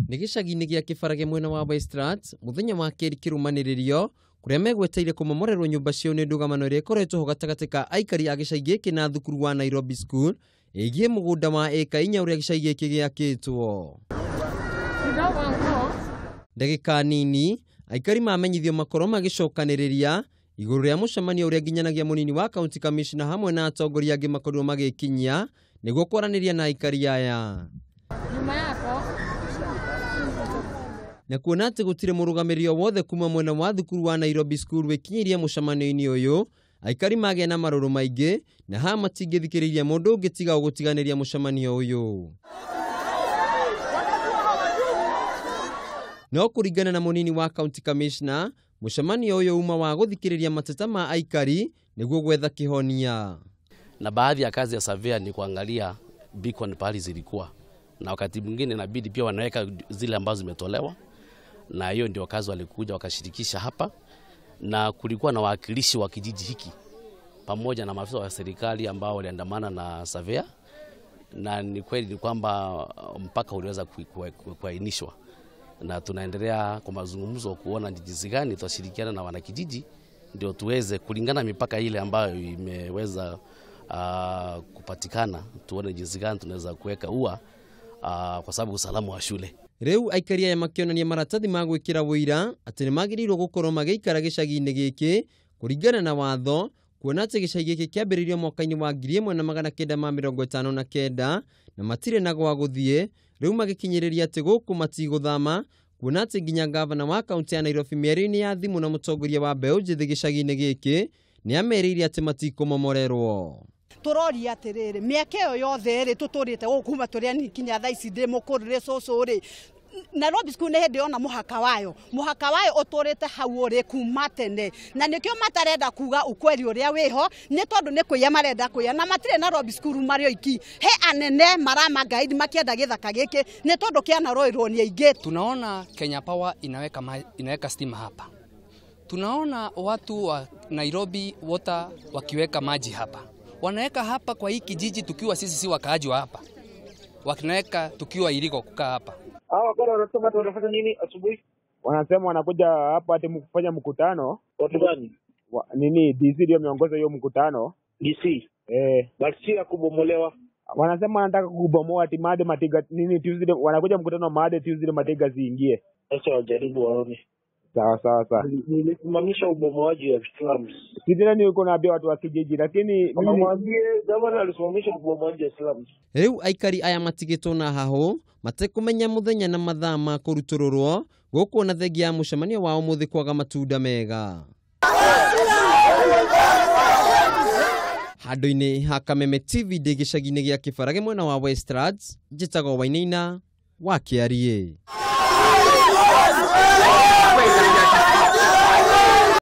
Nĩ gĩcagi-inĩ gĩa Kĩbarage mwena wa Westlands mũthenya wa kerĩ kĩrũmanĩrĩrio kũrĩa megweteire kũmomorerwo nyũmba ciao nĩ ndũgamano ĩrĩa ĩkoretwo ho gatagatĩ ka aikari a gĩcagi gĩkĩ na thukuru wa Nairobi School ĩgiĩ mũgũnda wa ĩka 4 ũrĩa gĩcagi gĩkĩ gĩakĩtwo. Ndagĩka nini aikari mamenyithio makorwo magĩcokanĩrĩria igũrũ rĩa mũcemanio ũrĩa nginyanagia mũnini wa county commissioner hamwe na atongoria angĩ makorirwo magĩkinyia nĩguo kwaranĩria na aikari aya. Na kuona atĩ gũtirĩ mũrũgamĩrĩri o wothe kuma mwena wa thukuru wa Nairobi School wĩkinyĩirie mũcemanio-inĩ ũyũ, aikari magĩa na marũrũ maingĩ na haha matingĩthikĩrĩria mũndũ ũngĩ tiga gũtiganĩria mũcemanio ũyũ. No kũringana na mũnini wa county commissioner, mũcemanio ũyũ uma wa gũthikĩrĩria mateta ma aikari nĩguo gwetha kĩhonia. Na baadhi ya kazi ya surveyor ni kuangalia beacon pahali zilikuwa, na wakati mwingine inabidi pia wanaweka zile ambazo zimetolewa, na hiyo ndio kazi walikuja wakashirikisha hapa, na kulikuwa na wawakilishi wa kijiji hiki pamoja na maafisa wa serikali ambao waliandamana na surveyor, na ni kweli ni kwamba mpaka uliweza kuainishwa, na tunaendelea kwa mazungumzo kuona ni jinsi gani tutashirikiana na wanakijiji ndio tuweze kulingana mipaka ile ambayo imeweza kupatikana, tuone jinsi gani tunaweza kuweka ua kwa sababu usalama wa shule. Rĩu aikari aya makĩonania maratathi ma gwĩkĩra wũira atĩ nĩ magĩrĩirwo gũkorwo magĩikara gĩcagi-inĩ gĩkĩ kũringana na watho, kuona atĩ gĩcagi gĩkĩ kĩambĩrĩirio mwaka-inĩ wa 1959 na matirĩ na gwa gũthiĩ. Rĩu magĩkinyĩrĩria atĩ gũkũ matigũthama, kuona atĩ nginya gavana wa kaunti ya Nairobi mĩario-inĩ ya thimũ na mũtongoria wa mbeũ njĩthĩ gĩcagi-inĩ gĩkĩ nĩ amerĩire atĩ matikũmomorerwo. Tũroria atĩrĩrĩ, mĩaka ĩyo yothe rĩ tũtũrĩte gũkũ kuma tũrĩ anini nginya thaa ici ndĩ mũkũrũ rĩ cũcũ rĩ, Nairobi School nĩ hĩndĩ yona mũhaka wayo, mũhaka wayo ũtũrĩte hau ũrĩ kuma tene, na nĩkĩo matarenda kuga ukweli ũrĩa wĩho nĩ tondũ nĩ kũiya marenda kũiya, na matirĩ Nairobi School marĩ oiki, he anene marama guide makĩenda gĩthaka gĩkĩ nĩ tondũ kĩanarũĩrwo nĩ aingĩ. Tunaona Kenya Power inaweka stima hapa, tunaona watu wa Nairobi Water wakiweka maji hapa, wanaweka hapa kwa hii kijiji tukiwa sisi si wakaaji wa hapa, wakinaweka tukiwa iliko kukaa hapa. Hawa kwa wanasema watu wanafanya nini asubuhi? Wanasema wanakuja hapa ati kufanya mkutano. Watu gani? Nini DC ndio miongoza hiyo mkutano. DC. Basi si ya kubomolewa. Wanasema wanataka kubomoa ati Made Matiga nini Tuesday, wanakuja mkutano Made Tuesday Matiga ziingie. Sasa wajaribu waone. Sawa sawa sawa. Nilisimamisha ubomoaji wa slums. Sidhani ni uko naambia watu wa kijiji, lakini mwambie gavana alisimamisha ubomoaji wa slums. Rĩu aikari aya matigĩtwo na haho matekũmenya mũthenya na mathaa ma kũrutũrũrwo gũkũ na thengia ya mũcemanio wa ũmũthĩ kwaga matunda mega. Handũ-inĩ ha Kameme TV ndĩ gĩcagi-inĩ gĩa Kĩbarage mwena wa Westlands, njĩtagwo Wainaina wa Kĩariĩ.